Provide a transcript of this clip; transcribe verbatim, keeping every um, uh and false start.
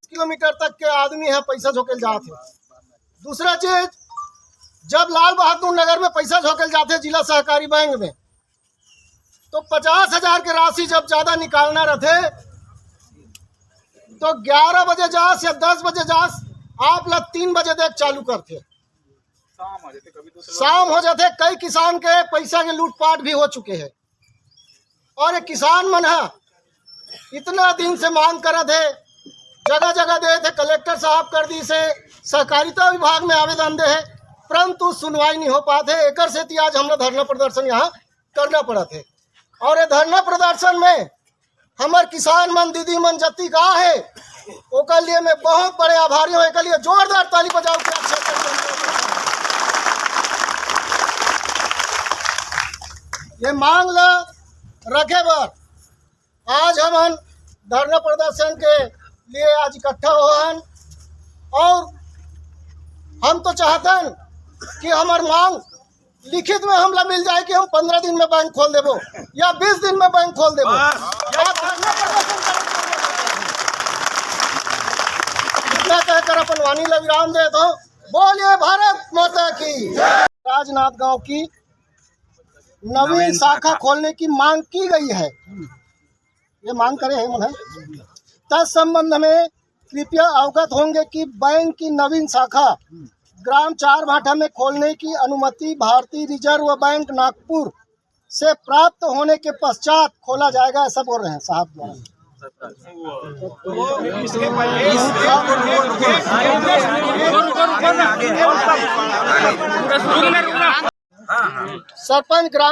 Kilometre तक के आदमी ह पैसा झोंके ल जात हे। दूसरा चीज, जब लाल बहादुर नगर में पैसा झोंके ल जात हे जिला सहकारी बैंक में, तो पचास हजार के राशि जब ज्यादा निकालना रथे, तो ग्यारह बजे जास या दस बजे जास, आप ला तीन बजे देख चालू करथे। शाम हो जाथे। कई किसान के पैसा के लूटपाट भी हो चुके हे। और ये किसान मन ह इतना दिन से मांग करत हे, जगह जगह देत हे, कलेक्टर साहब कर दिस हे, सहकारिता विभाग में आवेदन दे हे, परंतु सुनवाई नहीं हो पात हे। एकर सेती आज हमला धरना प्रदर्शन यहाँ करना पड़त हे। और ये धरना प्रदर्शन में हमर किसान मन, दीदी मन जतिक आहे, ओकर लिए मैं बहुत बड़े आभारी हूँ। एकर लिए जोरदार ताली बजाओ। ये मांग ला रखे बर आज हमन धरना प्रदर्शन के लिए आज इकट्ठा होहन और हम तो चाहतन कि हमर मांग लिखित में हमला मिल जाए कि हम पंद्रह दिन में बैंक खोल देबो या बीस दिन में बैंक खोल देबो। या धरना प्रदर्शन करके इतना कहकर अपन वाणी ला विराम देत हूँ। बोलिए भारत माता की। राजनांदगांव की नवीन शाखा खोलने की मांग की गई है, ये मांग करे हे मन ह। तत्संबंध में कृपया अवगत होंगे कि बैंक की नवीन शाखा ग्राम चार भाटा में खोलने की अनुमति भारतीय रिजर्व बैंक नागपुर से प्राप्त होने के पश्चात खोला जाएगा, ऐसा बोल रहे हैं साहब द्वारा। सरपंच ग्राम